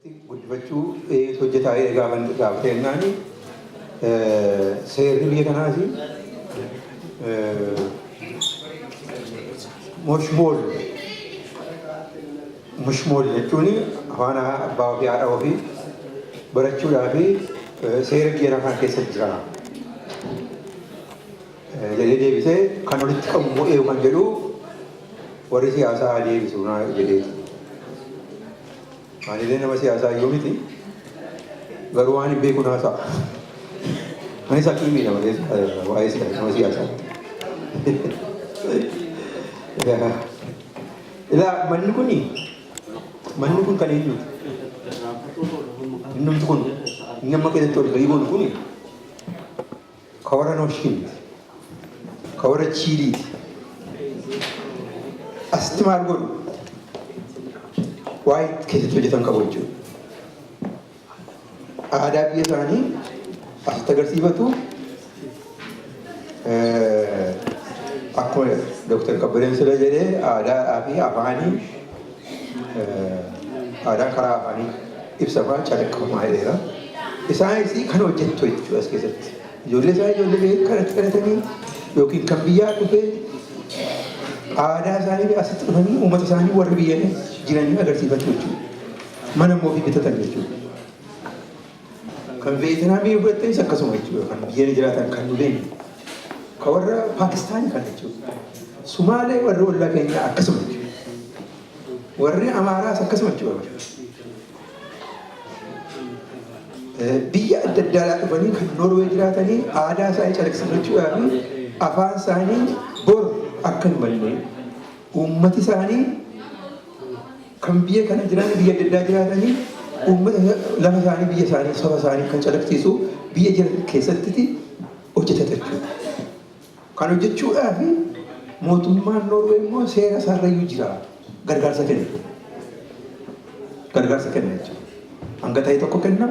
Guddifachuu hojjetaa gaafatee jennaani, seerri biyya kanaas moshmool moshmool jechuun afaan abbaa ofii, haadha ofii barachuudhaa fi seera biyya kana keessa jira jedhee deebisee, kan walitti qabu immoo eenyu kan jedhu warri siyaasaa deebisu naa jedheeti. Anillee nama siyaasaa iyyuu miti, garuu waan hin beeku naasa'a. Anis hakiimiidha malee waa'ee siyaasa nama siyaasaa. Ilaa, manni kun kan eenyuti? Innumti kun inni amma keessatti ol gahii goonu kun ka warra Nooshiiniti. Ka warra Chiiliiti. Asitti maal godhu? Waa'ee keessatti hojjetan qabu jechuudha. Aadaa biyya isaanii asitti agarsiifatu. Akkuma Dr. Kabbadeen sila jedhee, aadaa fi afaanii, aadaan karaa afaanii ibsamaa, calaqqifamaa jedheera. Isaanis kan hojjettu jechuudha as keessatti. Ijoollee isaanii, ijoollee biyya kanatti dhalatanii yookiin kan biyyaa dhufee, aadaa isaanii asitti dhufanii uummata isaanii warri biyya jiranii agarsiifatu jechuudha. Mana immoo ofii bitatan jechuudha. Kan Veetinaamii fudhattanis akkasuma jechuudha. Kan biyya jiraatan kan nu beeknu. Kan warra Paakistaanii kan jechuudha. Sumaalee warri ollaa keenyaa akkasuma jechuudha. Warri Amaaraas akkasuma jechuudha. Biyya adda addaa dhufanii kan Noorwee jiraatanii aadaa isaanii calaqqisiifachuudhaa fi afaan isaanii bor akka hin banne, uummati isaanii kan biyya kana jiran, biyya adda addaa jiraatanii, uummata lafa isaanii, biyya isaanii, saba isaanii kan calaqqisiisu biyya jiran keessatti hojjetata jechuudha. Kan hojjechuudhaa fi mootummaan Noorwee immoo seera isaarrayyuu jira, gargaarsa kenna. Gargaarsa kenna jechuudha. Hanga ta'e tokko kenna,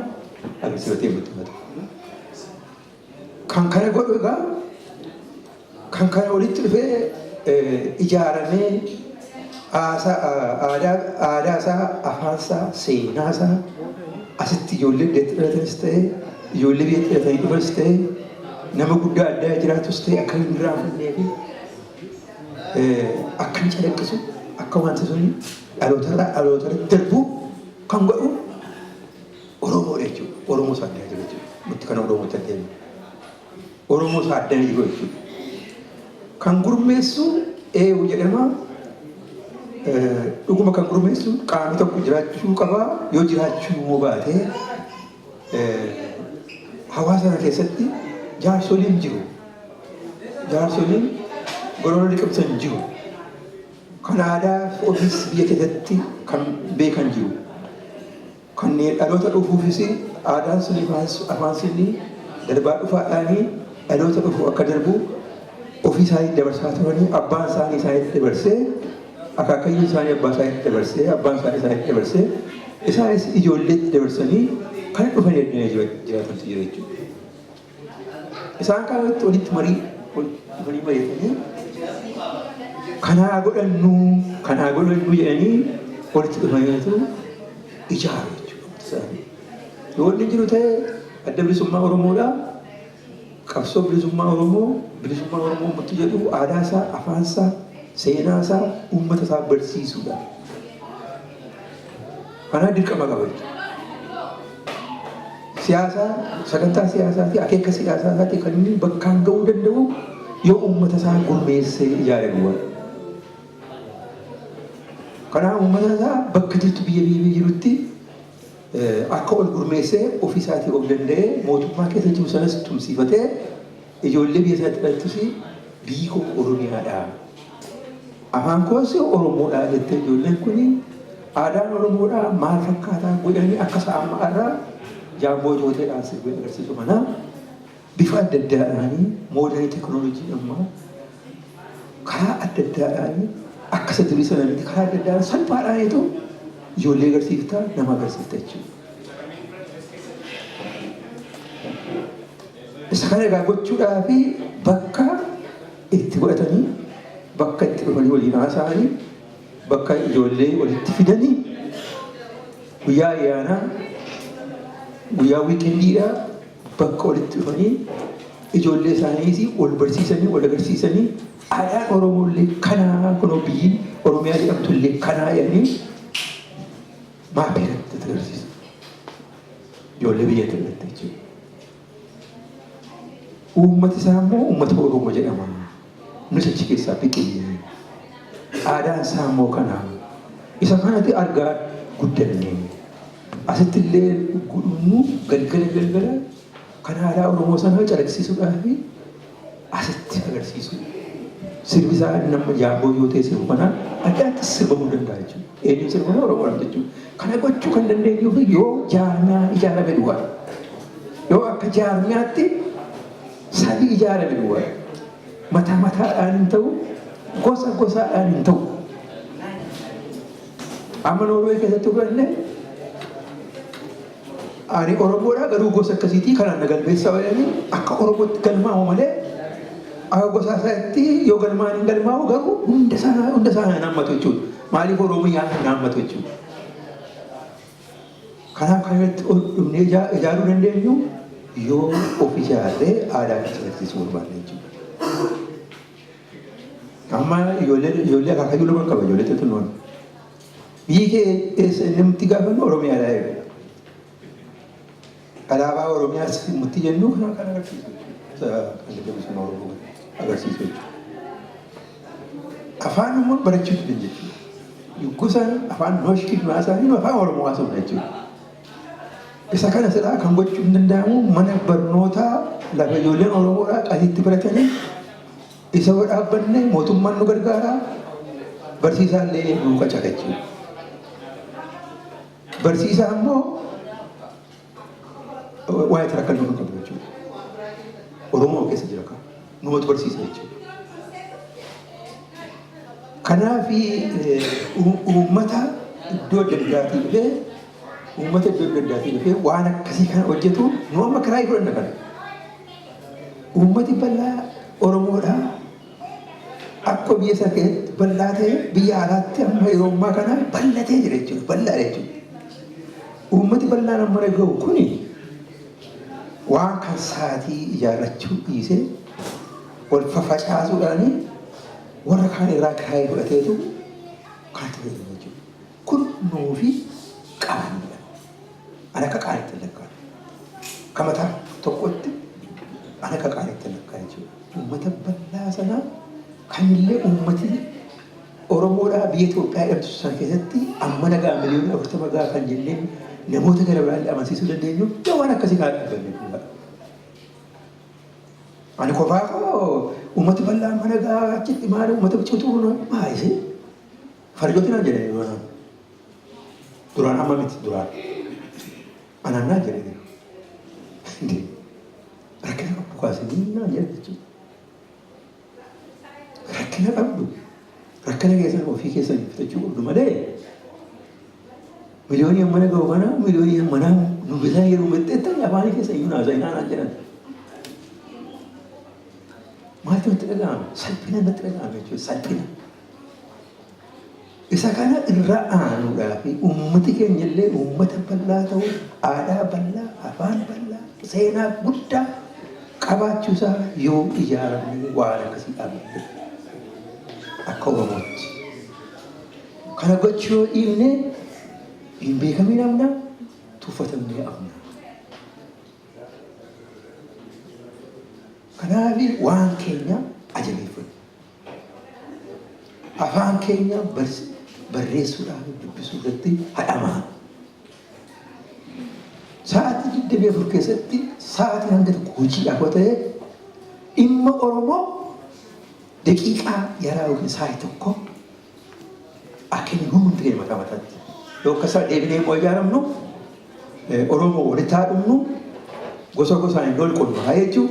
agarsiifatee guddifata. Kan kana godhu egaa, kan kana walitti dhufee ijaaramee aadaa isaa, afaan isaa, seenaa isaa asitti ijoollee biyyatti dhalatanis ta'e, ijoollee biyyatti dhalatanii dhufanis ta'e, nama guddaa addaa jiraatus ta'e, akka hin irraanfannee fi akka hin calaqqisu, akka wanti sun dhalootarraa dhalootarratti darbu kan godhu Oromoodha jechuudha. Oromoo isaa addaa jiru jechuudha. Nuti kana Oromootti adeemu. Oromoo isaa addaa jiru jechuudha. Kan gurmeessu eenyu jedhama. Dhuguma kan gurmeessu qaamni tokko jiraachuu qaba. Yoo jiraachuu immoo baate, hawaasa sana keessatti jaarsoliin jiru. Jaarsoliin gorora liqimsan jiru. Kan aadaa ofiis biyya keessatti kan beekan jiru. Kanneen dhaloota dhufuufis aadaan sun, afaan sunii darbaa dhufaadhaanii dhaloota dhufu akka darbu ofii isaanii dabarsaa turanii, abbaan isaanii isaanitti dabarsee, akaakayyuun isaanii abbaa isaanitti dabarsee, abbaan isaanii isaanitti dabarsee, isaanis ijoolleetti dabarsanii kan dhufanii addunyaa jiraatantu jira jechuudha. Isaan kanatti walitti marii dhufanii mari'atanii, kanaa godhannu, kanaa godhannu jedhanii walitti dhufaniitu ijaaru jechuudha. Yoo inni jiru ta'e, Adda Bilisummaa Oromoodha. Qabsoo bilisummaa Oromoo, bilisummaa Oromoo ummatti jedhu, aadaa isaa, afaan isaa, seenaa isaa uummata isaa barsiisuudha. Kanaa dirqama qaba jechuudha. Siyaasaa, sagantaa siyaasaa fi akeeka siyaasaa isaatii kan inni bakkaan ga'uu danda'u yoo uummata isaa gurmeessee ijaare duwwaa. Kanaaf uummata isaa bakka jirtu, biyya biyya jirutti akka ol gurmeessee, ofii isaatii of danda'ee, mootummaa keessa jiru sanas tumsiifatee, ijoollee biyya isaatti dhalattus biyyi koo Oromiyaadha. Afaan koos Oromoodha jettee, ijoolleen kun aadaan Oromoodha maal fakkaataa godhanii akka isa amma irraa jaamboo jooteedhaan sirbee agarsiisu kana bifa adda addaadhaanii, modern technology ammaa karaa adda addaadhaanii, akka isa durii sana miti, karaa adda addaan salphaadhaaniitu ijoollee agarsiifta, nama agarsiifta jechuudha. Isa kana egaa gochuudhaa fi bakka itti godhatanii, bakka itti dhufanii waliin haasa'anii, bakka ijoollee walitti fidanii Guyyaa ayyaanaa, guyyaa weekendiidhaa bakka walitti dhufanii ijoollee isaaniis wal barsiisanii, wal agarsiisanii, aadaan Oromoo illee kanaa, kunoo biyyi Oromiyaa jedhamtu illee kanaa jedhanii maappii irratti agarsiisu. Ijoollee biyya irratti jechuudha. Uummati isaa immoo uummata Oromoo jedhama. Nus achi keessaa biqillee. Aadaan isaa immoo kana. Isa kanatti argaa guddanne. Asitti illee gudhumnu galgala galgala kan aadaa Oromoo sana calaqqisiisuudhaaf asitti agarsiisu. Sirbi isaa nama jaamboo yoo ta'e sirbu kana addaatti sirbamuu danda'a jechuudha. Eenyuun sirbamu? Oromoodhaan jechuudha. Kana gochuu kan dandeenyuuf yoo jaarmiyaan ijaarame duwwaadha. Yoo akka jaarmiyaatti sabi ijaarame duwwaadha. Mataa mataadhaan hin ta'u, gosa gosaadhaan hin ta'u. Amma Noorwee keessatti fudhanne, ani Oromoodha garuu gosa akkasiitii kanaan na galmeessaa jedhanii akka Oromootti galmaa'u malee akka gosa isaatti yoo galmaa'an hin galmaa'u, garuu hunda isaa hin hammatu jechuudha. Maaliif? Oromiyaa hin hammatu jechuudha. Kanaaf kan irratti ol dhufnee ijaaruu dandeenyu yoo of ijaarree aadaa keessa agarsiisuu barbaanne jechuudha. Amma ijoollee akaakayyuu lama qaba, ijoollee xixinnoon. Biyyi kee eessa namatti gaafannu Oromiyaadhaa jedhu. Alaabaa Oromiyaas nutti jennu kana kan agarsiisu jechuudha. Kan bilisummaa Oromoo agarsiisu jechuudha. Afaan immoo barachuu didan jechuudha. Gosa afaan Nooshkii haasa'anii afaan Oromoo haasa'u jechuudha. Isa kana silaa kan gochuu hin danda'amu mana barnootaa lafa ijoolleen Oromoodhaa qasiitti baratanii isa yoo dhaabbanne mootummaan nu gargaara, barsiisaa illee nu qacara jechuudha. Barsiisaa immoo waa'ee rakkannoo kan qabu jechuudha. Oromoo keessa jira kan numatu barsiisa jechuudha. Kanaaf uummata iddoo adda addaatii dhufee, uummata iddoo adda addaatii dhufee waan akkasii kana hojjetu nu amma kiraayii fudhanna kana. Uummati bal'aa Oromoodha. Akka biyya isaa keessatti bal'aa ta'e biyya alaatti amma yeroo ammaa kana bal'atee jira jechuudha. Bal'aadha jechuudha. Uummati bal'aan amma dhaga'u kuni waan kan saatii ijaarrachuu dhiisee wal fafacaasuudhaanii warra kaan irraa kiraayii fudhateetu kanatti fayyadamu jechuudha. Kun nuufi qabanidha. Ani akka qaanitti lakkaa'u. Akka mataa tokkotti ani akka qaanitti lakkaa'u jechuudha. Uummata bal'aa sanaa kamillee uummati Oromoodhaa biyya Itoophiyaa jedhamtu sana keessatti amma nagaa 40 miliyoona gaa kan jenneen namoota gara biraallee amansiisuu dandeenyu yoo waan akkasii kana dhaabbanne dhugaadha. Ani kophaa koo uummati bal'aan mana gaa achitti maali uummata bicuutuu maayisi farjooti naan jedhanii duraan. Duraan, amma miti, duraan. Anaan naan jedhanii. Rakkina qabdu kaasanii naan jedhan jechuudha. Rakkina qabdu. Rakkina keessan ofii keessan fitachuu qabdu malee miliyoonii hammana ga'u kana miliyoonii hammanaa nu bitaa yeroo mixxeettan afaanii keessa iyyuu naasa'inaa naan jedhan. Maaltu natti dhaga'ame? Salphina natti dhaga'ame jechuudha. Salphina. Isa kana irra aanuudhaa fi uummati keenya illee uummata bal'aa ta'u, aadaa bal'aa, afaan bal'aa, seenaa guddaa qabaachuusaa yoo ijaaramne waan akkasii dhaabbanne akka Oromootti. Kana gochuu yoo dhiifne hin beekamin hafna, tuffatamnee hafna. Kanaaf waan keenya ajabeeffannu. Afaan keenya barreessuudhaaf dubbisuu irratti hadhamaa. Sa'aatii 24 keessatti sa'aatii hanga tokko hojiidhaaf yoo ta'e dhimma Oromoo daqiiqaa yaraa yookiin sa'aatii tokko akka inni hundumti keenya mataa mataatti. Yoo akkasaa deebinee immoo ijaaramnu, Oromoo walitti haa dhumnu, gosa gosaan hin wal qonnu haa jechuu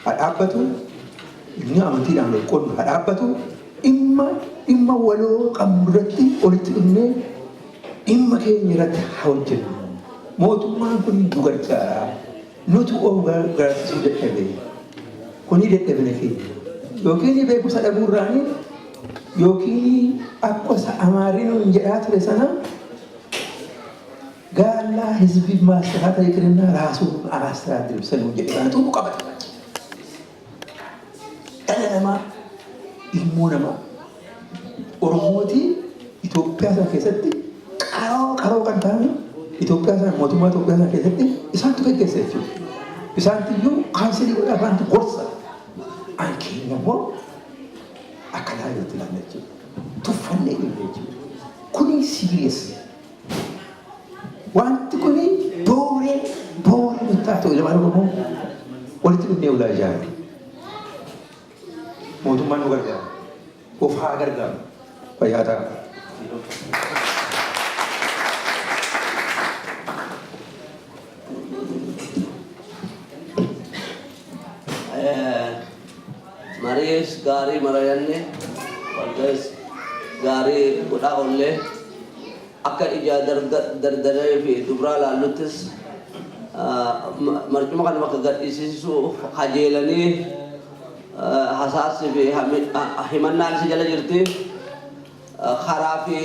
haa dhaabbatu, inni amantiidhaan wal qonnu haa dhaabbatu, dhimma waloo qabnu irratti walitti dhufnee dhimma keenya irratti haa hojjennu. Mootummaan kun nu gargaara. Nutu of gargaarsisuu dadhabe. Kuni dadhabina keenya. Yookiin beekumsa dhabuurraanii yookiin akka isa Amaarri nuun jedhaa ture sana. ህዝብ ማስተዳደር ይቅርና ራሱን አላስተዳድርም ሰለሞን jedhe kanatu nu qabate. Dhala namaa, ilmoo namaa, Oromootii Itoophiyaa sana keessatti qaroo qaroo kan ta'an, Itoophiyaa sana, mootummaa Itoophiyaa sana keessatti isaantu gaggeessa jechuudha. Isaantu iyyuu council godhaa, isaantu gorsa. An keenya immoo akka laayyootti ilaalla jechuudha. Tuffannee dhufne jechuudha. Kuni serious. Wanti kuni booree booree nutti haa ta'u, ilmaan Oromoo walitti dhufnee ulaa ijaarre. Mootummaan nu gargaara. Of haa gargaaru. Fayyaa ta'a. Mariis gaarii marayanne, walga'is gaarii godhaa oollee, akka ijaa dardaree fi dubraa laalluttis marcuma kana bakka gadhiisisuu kajeelanii hasaasii fi himannaan isa jala jirti. Karaa fi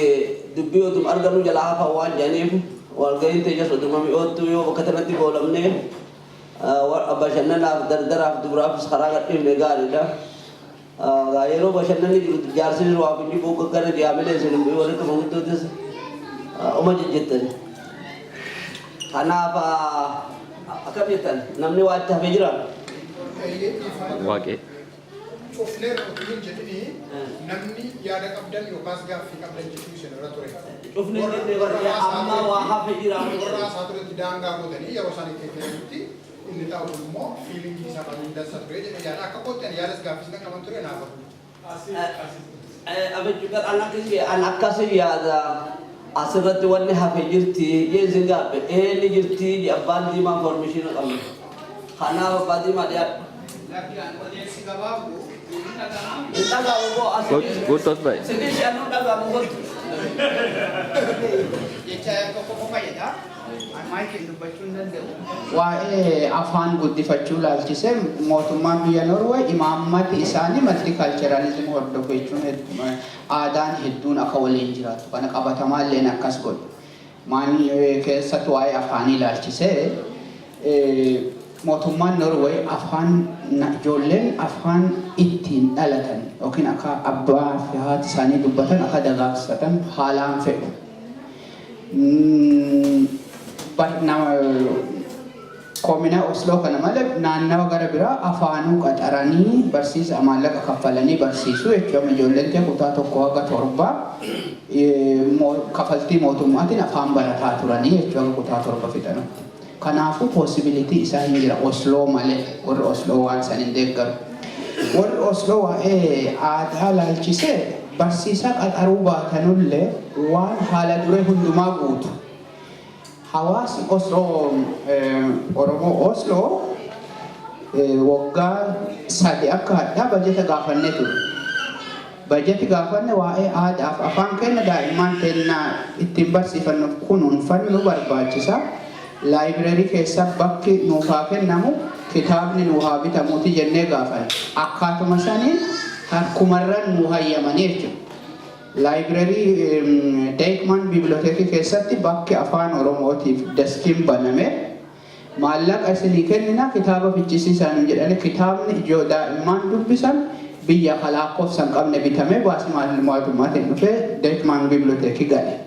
dubbii oduma argannu jalaa hafan waan jedhaniif, walga'iin teessas oduma mi'oottu yoo bakka kanatti boolamne bashannanaaf, dardaraaf, dubaraafis karaa gadhiifne gaariidha. Yeroo bashannanni jiru jaarsinis waa finji buuqqaggana jaamilee isin warri maguddootis uma jejjettani. Kanaaf akkam jettan? Namni waa itti hafee jira? Waaqee. Cufneerra utuu hin jedhini, namni yaada qabdan yookaas gaaffii qabdan jechuu isin irra ture. Cufnee jennee barree amma waa hafe jira. Warra haasaa turetti daangaa gootanii yeroo isaan itti kennutti inni taa'u kun immoo feeling isaa qabu hin dansa ture jedhe. Yaada akka kootti ani yaadas gaaffis na qaban ture naaf hafu. Abechuudhaan an akkasi yaada, asirratti wanni hafe jirti jee isin gaaffe, ee ni jirti. Abbaan diimaa information qabna. Kanaaf abbaa diimaa dhiyaadhu. Odeessi gabaabdu Hin dhaga'amu moo asii? Guutuu as ba'e. Sidii si'anuu dhaga'amu godhu. Jecha tokko qofa jedha. Maayikiin dubbachuu hin danda'u. Waa'ee afaan guddifachuu laalchisee, mootummaan biyya Norway imaammati isaanii multiculturalism hordofu jechuun aadaan hedduun akka waliin jiraatu kana qabatamaa illeen akkas godhu. Maal keessatti waa'ee afaanii laalchisee, mootummaan Norway afaan ijoolleen afaan ittiin dhalatan yookiin akka abbaa fi haati isaanii dubbatan akka dagaagsatan haalaan fedhu. Nama koomina Osloo kana malee naannawa gara biraa afaanuu qaxaranii barsiisa, maallaqa kaffalanii barsiisuu jechuudha. Ijoolleen tee kutaa 1 haga 7 kafaltii mootummaatiin afaan barataa turanii jechuudha haga kutaa 7 fixanutti. Kanaafuu possibility isaa hin jira Osloo malee, warri Osloo waan san hin deeggaru. Warri Osloo waa'ee aadaa laalchisee barsiisaa qaxaruu baatanullee waan haala duree hundumaa guutu. Hawaasni Osloo, Oromoo Osloo, waggaa 3 akka hadhaa bajeta gaafannee ture. Bajeti gaafanne waa'ee aadaaf afaan keenya daa'imman teennaa ittiin barsiifannuuf kunuunfannu nu barbaachisa. Library keessa bakki nuuf haa kennamu, kitaabni nuu haa bitamuuti jennee gaafanne. Akkaatuma saniin harkumarran nuu hayyamanii jechuudha. Library Deichman bibliotek keessatti bakki afaan Oromootiif deskiin baname, maallaqa isinii kennina, kitaaba fichisiisaa nuun jedhani, kitaabni ijoo daa'imman dubbisan biyya lakkoofsa hin qabne bitamee baasii mootummaatiin dhufee Deichman bibliotek gale.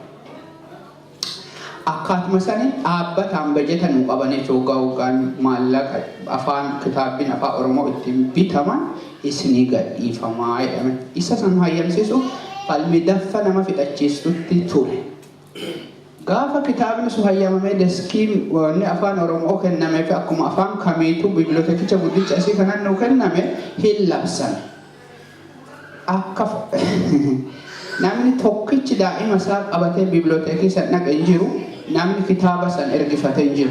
Akkaatuma saniin dhaabbataan bajeta nuu qaban jechuudha, waggaa waggaan maallaqa afaan kitaabbiin afaan Oromoo ittiin bitaman isinii gadhiifamaa jedhame. Isa san hayyamsiisuuf falmi daffa nama fixachiistutti ture. Gaafa kitaabni sun hayyamamee deskiin wanni afaan Oromoo kennamee fi akkuma afaan kamiitu bibliotekicha guddicha asii kanan nuu kenname hin labsame. Akka namni tokkichi daa'ima isaa qabatee bibliotek san dhaqe hin jiru, namni kitaaba san ergifate hin jiru.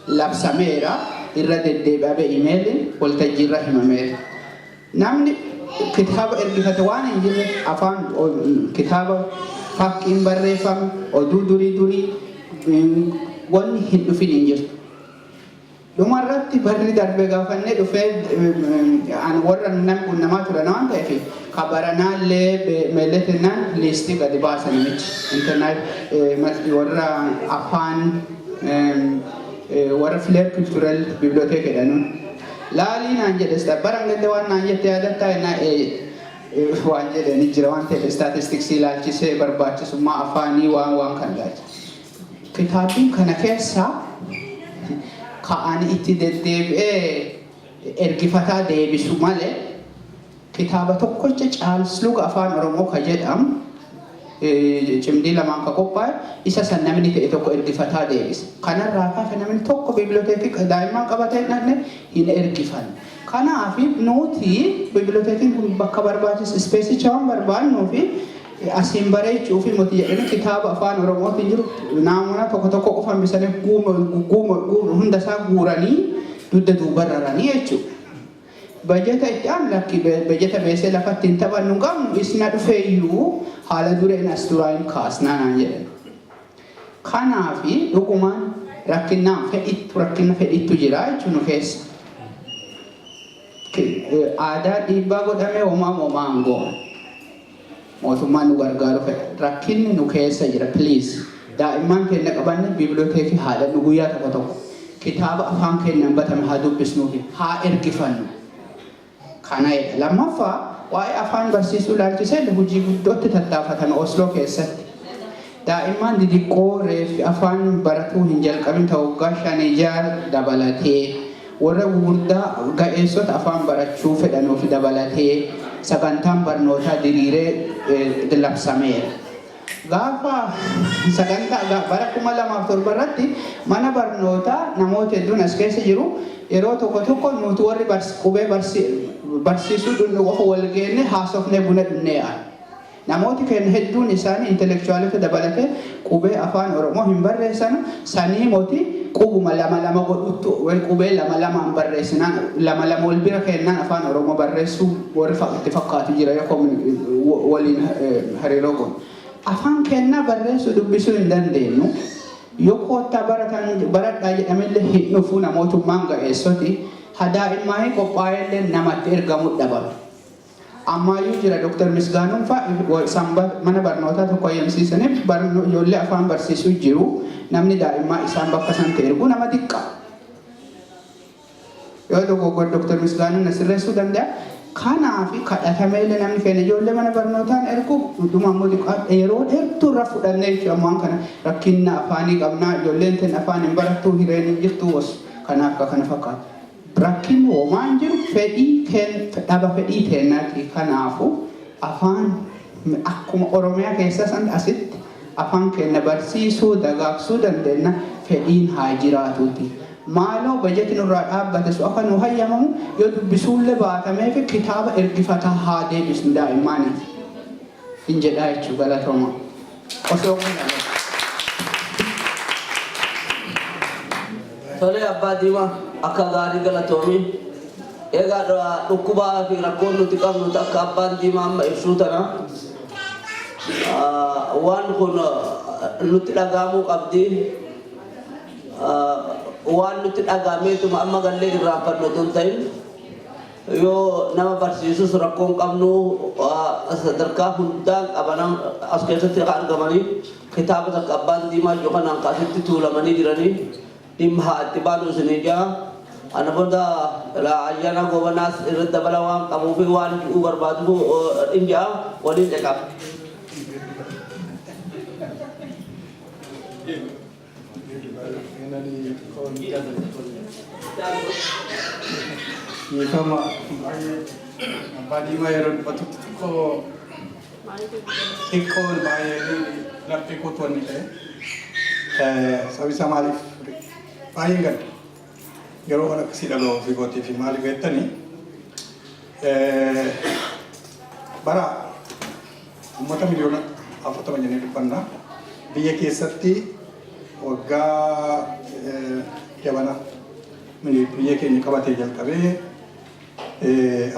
Labsameera, irra deddeebi'amee imeeliin waltajjiirra himameera. Namni kitaaba ergifate waan hin jirre, afaan kitaaba fakkiin barreeffame, oduu durii durii, wanni hin dhufin hin jirtu. Dhumarratti barri darbe gaafannee dhufee an warra nam qunnamaa turan waan ta'eef kabaranaallee meelletennaan liistii gadi baasan miti. Internet warra afaan warra flerkulturell bibliotek jedhanuun. Laalii naan jedhe, bara gadde waan naan jette yaadattaa ennaa waan jedhani jira waan ta'eef, statistiksii ilaalchisee, barbaachisummaa afaanii waan kan ilaalchise. Kitaabbiin kana keessa ka'anii itti deddeebi'ee ergifataa deebisu malee kitaaba tokkocha caalsluga Afaan Oromoo ka jedhamu cimdii lamaan ka qophaa'e isa san namni ta'e tokko ergifataa deebisa. Kanarraa kafe namni tokko biblioteekii daa'imman qabatee hin hin ergifanne. Kanaaf nuti biblioteekiin kun bakka barbaachisu spaceicha waan barbaannuu fi asiin bareechuu fi nuti jedhanii kitaaba Afaan Oromootiin jiru naamuna tokko tokko qofa hambisanii guuma hunda isaa guuranii dugda duubarraranii jechuudha. Bajeta itti aanu, lakki, bajeta beesee lafatti hin taphannu hin qabnu, isna dhufeeyyuu haala dureen as duraa hin kaasnaa naan jedhan. Kanaafi dhugumaan rakkinaan fedhittu, rakkina fedhittu jira jechuun nu keessa. Aadaa dhiibbaa godhamee homaa homaa hin goone. Mootummaan nu gargaaru fedha. Rakkinni nu keessa jira, please. Daa'imman keenya qabanne biblioteekii haadha nu guyyaa tokko tokko kitaaba afaan keenyaan batame haa dubbisnuufi haa ergifannu. Kana jedha. Lammaffaa, waa'ee afaan barsiisuu ilaalchisee hojii guddootti tattaafatame Osloo keessatti. Daa'imman didiqqoo reeffi afaan baratuu hin jalqabin ta'u waggaa 5, 6 dabalatee, warra gugurdaa ga'eessota afaan barachuu fedhanuuf dabalatee sagantaan barnootaa diriiree labsameera. Gaafa sagantaa bara 2007 irratti mana barnootaa namoota hedduun as keessa jiru, yeroo tokko tokko nuti warri qubee barsiisuu dhunnu qofa wal geenne haasofnee buna dhunnee yaa'an. Namooti keenya hedduun isaanii intellectualota dabalatee qubee Afaan Oromoo hin barreessan. Sanii moti qubuma lama lama godhuttu wal qubee lama lamaan barreessinaan, lama lama wal bira kennaan Afaan Oromoo barreessuu warri itti fakkaatu jira yoo waliin hariiroo goon. Afaan kennaa barreessuu dubbisuu hin dandeenyu. Yoo koottaa baratan baradhaa jedhamillee hin dhufu namootummaan ga'eessoti. Hadaa'immaanii qophaa'ellee namatti ergamuu dhabame. Ammaayyuu jira, Dr. Misgaanuun fa'a sanba mana barnootaa tokko ayyamsiisanii ijoollee afaan barsiisuu jiru. Namni daa'immaa isaan bakka san ta'e erguu nama xiqqaa. Yoo dogoggore Dr. Misgaanuun na sirreessuu danda'a. Kanaaf kadhatameellee namni keenya ijoollee mana barnootaan ergu dhuma immoo xiqqaa yeroo dheertuu irra fudhannee jechuudha. Ammaan kana rakkinna afaanii qabnaa, ijoolleen ten afaan hin barattuu, hireen hin jirtu, kanaaf kana fakkaata. Rakkinni homaa hin jiru, fedhii dhaba fedhii teennaati. Kanaafu afaan akkuma Oromiyaa keessa san asitti afaan keenya barsiisuu dagaagsuu dandeenya, fedhiin haa jiraatuuti. Maaloo bajeti nurraa dhaabbate su akka nu hayyamamu, yoo dubbisuullee baatamee fi kitaaba ergifataa haa deebisnu daa'immaaniif. Hin jedhaa jechuu, galatooma. Osoo kun Tolee, Abbaa Diimaa, akka gaarii galatoomi. Egaa dhukkubaa fi rakkoon nuti qabnu akka Abbaan Diimaa amma ibsuu tana waan kun nutti dhagahamuu qabdi. Waan nutti dhagahameetuma amma gallee irraanfannu otoo hin ta'in, yoo nama barsiisus rakkoon qabnu sadarkaa hundaan qaban as keessatti kan argamanii kitaaba takka Abbaan Diimaa jiru kanaan kaasitti tuulamanii jiranii dhimma haa itti baanu isinii jaa. Ana booda Ayyaana Goobanaas irratti dabala waan qabuu fi waan ji'uu barbaadu hin ja'a waliin dhaqaa. Dhiifama baay'ee, Abbaa Diimaa yeroo dubbatutti xiqqoo xiqqoo baay'ee laphee kootu wanni ta'e. Sababi isaa maaliif, baay'een gadda. Yeroo waan akkasii dhaga'u ofii kootii fi maaliif jettanii, bara uummata miliyoona 40 jennee dubbanna. Biyya keessatti waggaa jabana biyya keenya qabatee jalqabee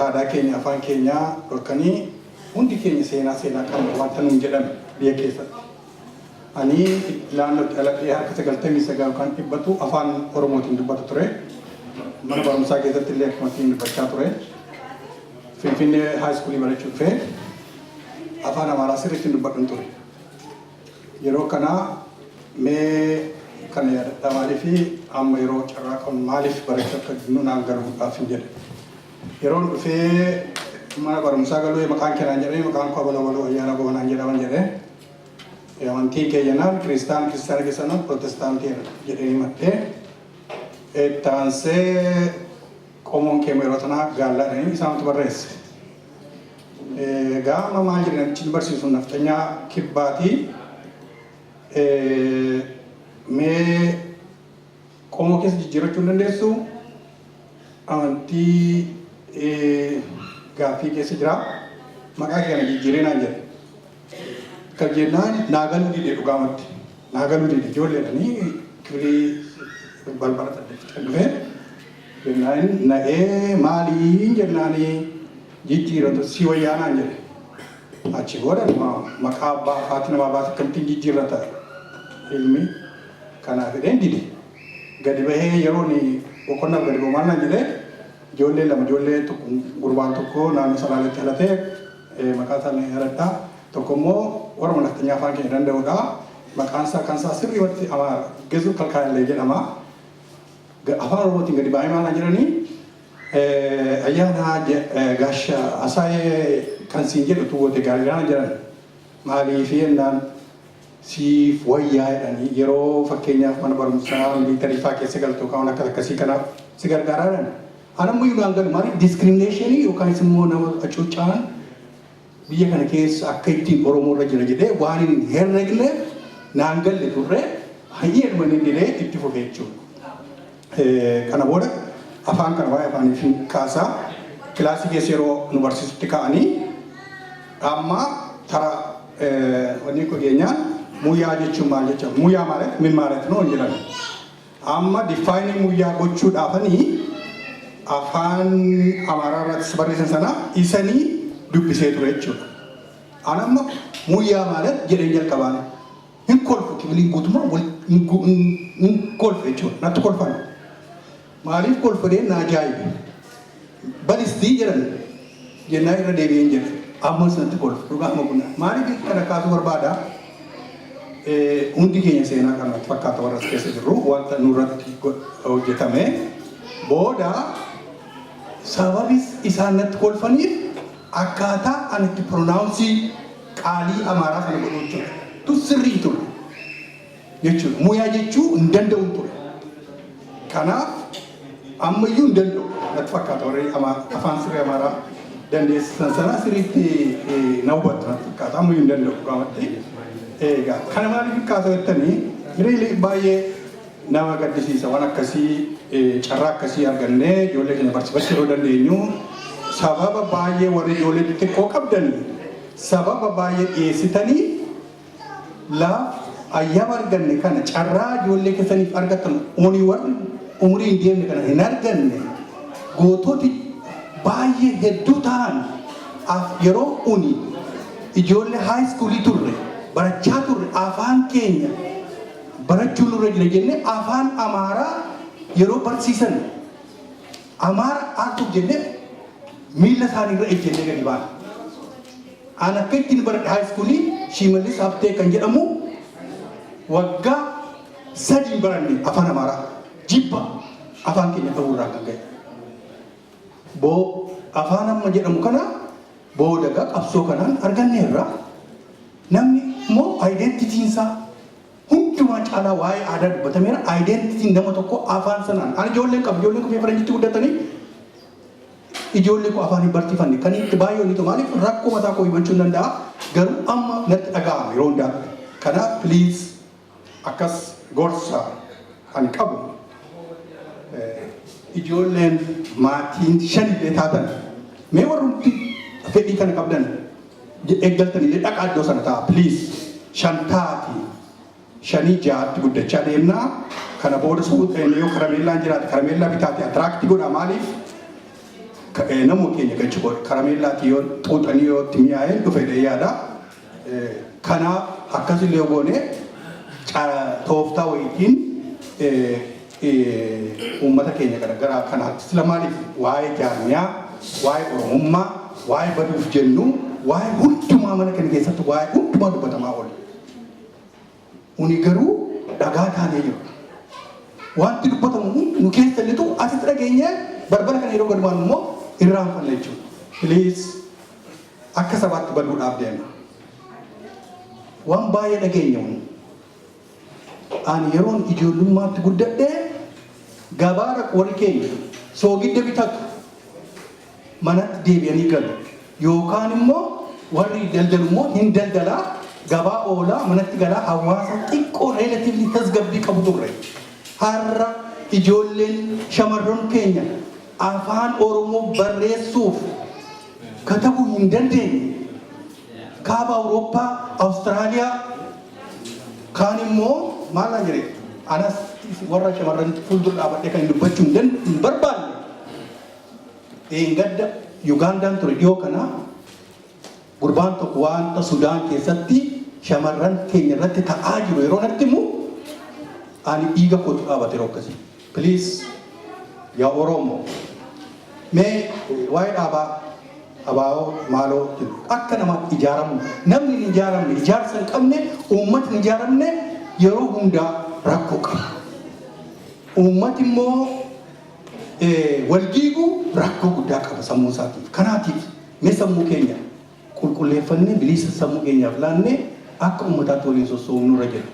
aadaa keenya, afaan keenya dhorkanii, hundi keenya seenaa seenaa qabna wanta nuun jedhame biyya keessatti. Ani naannootti dhaladhee harka 99 yookaan dhibbatu Afaan Oromootiin dubbatu ture. Mana barumsaa keessatti illee akkuma ittiin dubbachaa ture. Finfinnee high schoolii barachuu dhufee afaan Amaaraa sirriitti hin dubbadhu ture. Yeroo kana mee kana yaadadhaa, maaliifi amma yeroo carraa qabnu maaliif barachuu akka nu naan galuudhaaf hin jedhe. Yeroon dhufee mana barumsaa galuu, maqaan keenaan jedhee, maqaan koo abaloo abaloo ayyaana goonaan jedhaman jedhee, amantiin keenyanaan kiristaan, kiristaana keessanaan pirootestaantii jedhee himadhee, ittaansee qomoon kee yeroo tanaa gaallaadhanii isaantu barreesse. Gaama maal jedhe namichi nu barsiisu, nafxanyaa kibbaatii, mee qomoo keessa jijjiirrachuu hin dandeessu, amantii gaaffii keessa jira, maqaa kee kana jijjiiree naan jedhe. Kan jennaan naa galuu dide, dhugaamatti naa galuu dide. Ijoolleedhanii kifilii balbala saddeet dhufee jennaan na'ee, maaliin jennaanii jijjiirratu si wayyaa naan jedhe. Achi booda maqaa abbaa haati namaa baase akkamittiin jijjiirrata ilmi? Kanaaf jedheen dide. Gadi bahee yeroon boqonnaaf gadi ba'u maal naan jedhee, ijoollee lama, ijoollee tokko, gurbaan tokko naannoo Salaaletti dhalatee, maqaa isaa ni yaadadha. Tokko immoo warra nafxanyaa afaan keenya danda'udha. Maqaan isaa kan isaa sirriitti Amaara Gezuu Kalkaallee jedhama. Afaan Oromootiin gadi ba'anii maal naan jedhanii, ayyaana gaasha asaayee kan siin jedhu tu goote gaariidha naan jedhan. Maaliif jennaan, siif wayyaa jedhanii, yeroo fakkeenyaaf mana barumsaa military faa keessa galtu kan akkas akkasii kanaaf si gargaaraa jedhan. Anammoo iyyuu naan galu, maaliif discriminationii yookaan immoo nama hacuuccaan biyya kana keessa akka ittiin Oromoo irra jira jedhee waan hin herregneef naan galle turre. Hayyee, inni didee itti fufe jechuudha. Kana booda afaan kana waa'ee afaanii kaasaa, kilaasii keessa yeroo nu barsiisutti ka'anii amma tara wanni kun geenyaan, muyyaa jechuun maal jecha, muyyaa ማለት ምን ማለት ነው jedhan. Amma define muyyaa gochuudhaafanii afaan Amaaraa irratti barreessan sana isanii dubbisee ture jechuudha. An amma muyyaa ማለት jedheen jalqabaan hin kolfu, kifiliin guutummaa hin kolfu jechuudha. Natti kolfan. Maaliif kolfadee na ajaa'ibe. Balistii jedhan jennaan irra deebi'een jedhe. Ammas natti kolfu. Dhugaa amma kun maaliif kana kaasuu barbaada? Hundi keenya seenaa kanatti fakkaata warra as keessa jirru wanta nurratti hojjetame booda sababis isaan natti kolfaniif akkaataa ani itti pronounce qaalii Amaaraa sana godhu jechuudha. Tu sirrii ture jechuudha. Muyaa jechuu hin danda'u ture. Kanaaf ammayyuu hin danda'u natti fakkaata, warri afaan sirrii Amaaraa dandeessisan sana sirriitti na hubattu natti fakkaata, ammayyuu hin danda'u dhugaamatti. Egaa kana maaliif kaasa jettanii, really baay'ee nama gaddisiisa waan akkasii, carraa akkasii argannee ijoollee keenya barsiifachuu yeroo dandeenyu, sababa baay'ee warri ijoollee xixiqqoo qabdanii sababa baay'ee dhiyeessitanii laaf ayyama arganne kana carraa ijoollee keessaniif argattan umurii warri umurii hin deemne kana hin arganne. Goototi baay'ee hedduu ta'an yeroo uni ijoollee high schoolii turre barachaa turre, afaan keenya barachuu nurra jira jenne, afaan Amaaraa yeroo barsiisan Amaara aartuuf jenne miila isaanii irra ejjennee gadi baana. An akka ittiin baradhe high schoolii Shimallis Habtee kan jedhamu waggaa 3 baranne afaan Amaaraa, jibba afaan keenya ta'uu irraa kan ka'e. Boo afaan amma jedhamu kana booda gaa qabsoo kanaan arganneerra. Namni immoo identityn isaa hundumaa caalaa waa'ee aadaa dubbatameera. Identityn nama tokko afaan sanaan. Ani ijoolleen qabu, ijoolleen koo faranjitti guddatanii, ijoollee koo afaan hin barsiifanne. Kan itti baay'ee oliitu maaliif rakkoo mataa koo himachuu hin danda'a. Garuu amma natti dhaga'ama yeroo hundaa. Kanaaf please akkas gorsa ani qabu, ijoolleen maatiin shanillee taatan, mee warrumti fedhii kana qabdan eeggaltanillee dhaqaa iddoo sana ta'a, please. Shan taati, shanii ja'aatti guddachaa deemnaa. Kana booda yoo karameellaan jiraate karameellaa bitaate attract godha. Maaliif namuma keenya gachi godha karameellaati yoo xuuxanii yoo itti mi'aa'ee dhufe yaada. Kanaaf akkasillee goone tooftaa wayiitiin. Uummata keenya gara kanaatti sila maaliif waa'ee jaarmiyaa, waa'ee Oromummaa, waa'ee baduuf jennu, waa'ee hundumaa mana kana keessatti waa'ee hundumaa dubbatamaa oole. Uni garuu dhagaa taanee jiru. Wanti dubbatamu hundi nu keessa lixu, asitti dhageenye barbara kana yeroo gad baanu immoo irraanfanna jechuudha. Please, akka sabaatti baduudhaaf deema. Waan baay'ee dhageenya uni. Ani yeroon ijoollummaatti guddadhee gabaa dhaqu, warri keenya soogidda bitatu, manatti deebi'anii galu, yookaan immoo warri daldalu immoo hin daldalaa, gabaa oolaa, manatti galaa, hawaasa xiqqoo relatively tasgabbii qabu turre. Har'a ijoolleen shamarran keenya afaan Oromoo barreessuuf katabuu hin dandeenye. Kaaba Awurooppaa, Awustiraaliyaa, kaan immoo maal naan jedhe, anas warra shamarran fuuldura dhaabadhee kan dubbachuu hin barbaanne. Dheengadda Ugandaan ture dhiyoo kana, gurbaan tokko wanta Sudaan keessatti shamarran keenya irratti ta'aa jiru yeroo natti himu ani dhiiga kootu dhaabate yeroo akkasii. Please, yaa Oromoo, mee waa'ee dhaabaa abaa'oo maaloo akka namaatti ijaaramu, namni hin ijaaramne, ijaarsa hin qabne, uummatni hin ijaaramne yeroo hundaa rakkoo qaba. Uummati immoo wal diiguu rakkoo guddaa qaba sammuu isaatiif. Kanaatiif mee sammuu keenya qulqulleeffannee, bilisa sammuu keenyaaf laannee akka uummataatti waliin sosso'uun nurra jira.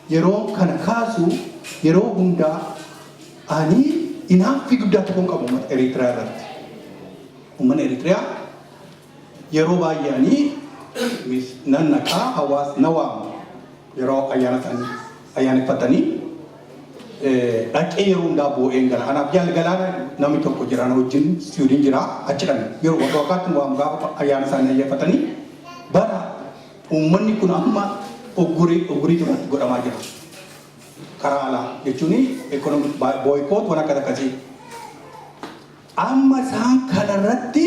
Yeroo kana kaasu yeroo hundaa ani inaaffii guddaa tokkoon qabu uummata Eritiriyaa irratti. Uummanni Eritiriyaa yeroo baay'ee ani nan naqaa, hawaasa na waamu, yeroo ayyaana isaanii ayyaaneffatanii dhaqee yeroo hundaa boo'een gala. Anaaf jaal galaana namni tokko jira, na wajjin Siwiidin jira, achi dhan yeroo waggaa waggaatti nu waamu gaafa ayyaana isaanii ayyaaneffatanii. Bara uummanni kun amma oggurii irratti godhamaa jira. Karaa alaa jechuun economic boycott waan akkas akkasii. Amma isaan kanarratti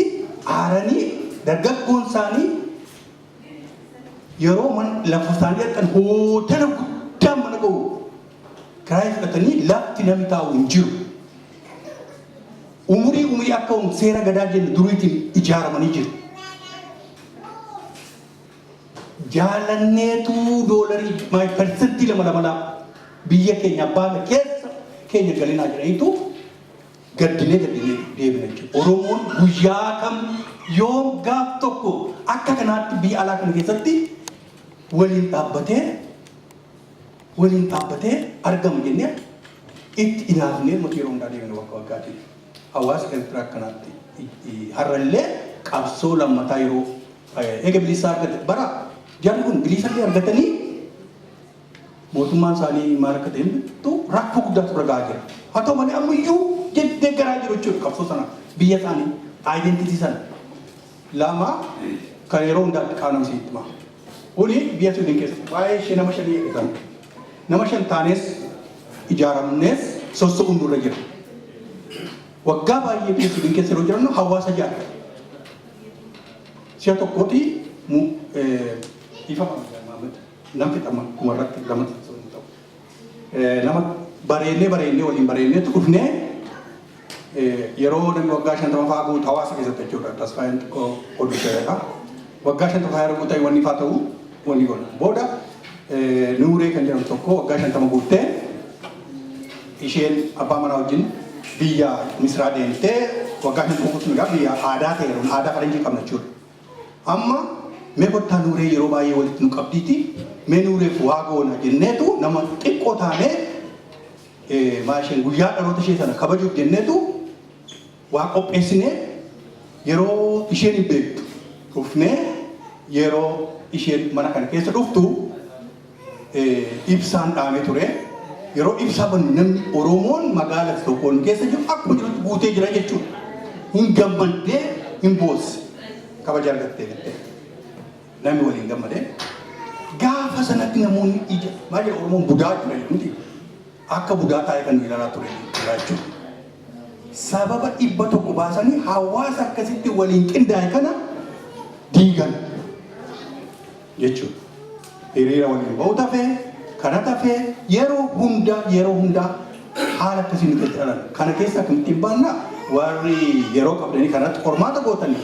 aaranii dargaggoon isaanii yeroo man lafa isaanii dhaqan hoteela guddaa mana ga'u kiraayii fudhatanii lafti namni taa'u hin jiru. Umurii akka seera gadaa jennu duriitiin ijaaramanii jiru. Jaalanneetu doolarii 2% lama lama biyya keenya abbaa keessa keenya galinaa jedhaniitu gaddinee gaddinee deebina jechuudha. Oromoon guyyaa kam, yoom, gaaf tokko akka kanaatti biyya alaa kana keessatti waliin dhaabbatee argama jennee itti inaafnee nuti yeroo hundaa deemnu waggaa waggaatiin. Hawaasa Eertiraa akkanaatti har'allee qabsoo lammataa yeroo eega bilisaa argate, bara jarri kun bilisallee argatanii mootummaan isaanii maal akka ta'e tu rakkoo guddaatu irra gahaa jira. Haa ta'u malee ammayyuu deeggaraa jiru jechuudha qabsoo sana, biyya isaanii, identity sana. Lama kan yeroo hundaatti qaanamsi itti hima. Kuni biyya Suudin keessatti waa'ee ishee nama shanii eeggatan. Nama shan taanes ijaaramnees sosso'uun nurra jira. Waggaa baay'ee biyya Suudin keessa yeroo jirannu hawaasa ijaarra. Si'a tokkooti ifa nam fixama kumarratti lama ta'u. Nama bareennee bareennee waliin bareenneetu dhufnee yeroo namni waggaa 50 fa'aa guutu hawaasa keessatti jechuudha. Tasfaayeen xiqqoo oduu ta'edha. Waggaa 50 fa'aa yeroo guutan wanni fa'aa ta'u wanni godha. Booda Nuuree kan jedhamu tokko waggaa 50 guuttee isheen abbaa manaa wajjin biyya Misraa deemtee, waggaa 50 guutuun egaa biyya aadaa ta'e, aadaa faranjii qabna jechuudha. Amma mee kottaa, Nuuree yeroo baay'ee walitti nu qabdiiti, mee Nuureef waa goona jenneetu nama xiqqoo taanee maa isheen guyyaa dhaloota ishee sana kabajuuf jenneetu waa qopheessinee, yeroo isheen hin beektu dhufnee, yeroo isheen mana kana keessa dhuftu ibsaan dhaamee ture. Yeroo ibsaa banu namni Oromoon magaala Stockholm keessa jiru akkuma jirutti guutee jira jechuudha. Hin gammaddee, hin boosse. Kabaja argattee jettee. Namni waliin gammadee. Gaafa sanatti namoonni ija maal jedha, Oromoon budaa jira miti. Akka budaa taa'ee kan nu ilaalaa ture jira jechuudha. Sababa 100 baasanii hawaasa akkasitti waliin qindaa'e kana diigan jechuudha. Hiriira waliin ba'u tafee, kana tafee, yeroo hundaa yeroo hundaa Haala akkasii nu keessatti dhalan. Kana keessa akkamittiin baanna? Warri yeroo qabdanii kanatti qormaata gootanii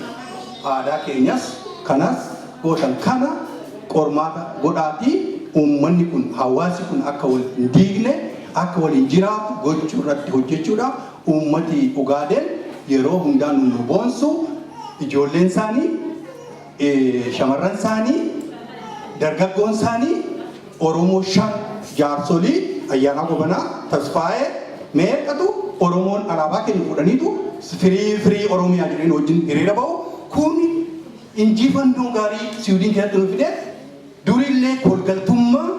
aadaa keenyas kanas gootan, kana qormaata godhaatii uummanni kun, hawaasi kun akka wal hin diigne, akka waliin jiraatu gochuu irratti hojjechuudha. Uummati Ugaadeen yeroo hundaa nu boonsu. Ijoolleen isaanii, shamarran isaanii, dargaggoon isaanii, Oromoo shan, jaarsolii Ayyaanaa Gobanaa, Tasfaayee meeqatu Oromoon alaabaa keenya fuudhaniitu "Free, free Oromiyaa" jedhanii wajjin hiriira ba'u. Kun injifannoo gaarii Siwiidin keessatti nu fide. Durillee kolgaltummaa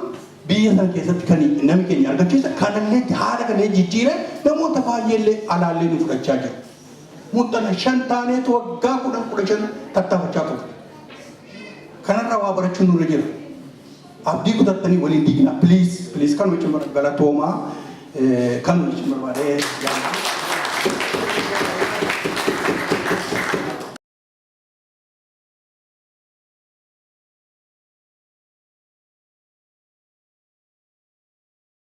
biyya sana keessatti kan namni keenya argachiisa kanallee haala kanneen jijjiire namoota baay'eellee alaallee nu fudhachaa jiru. Muuxannoo shan taaneetu waggaa 10 15 tattaafachaa turre. Kanarraa waa barachuun nurra jira. Abdii kutattanii waliin diigna, please, please. Kan jechuun galatoomaa, kan jechuun barbaadee.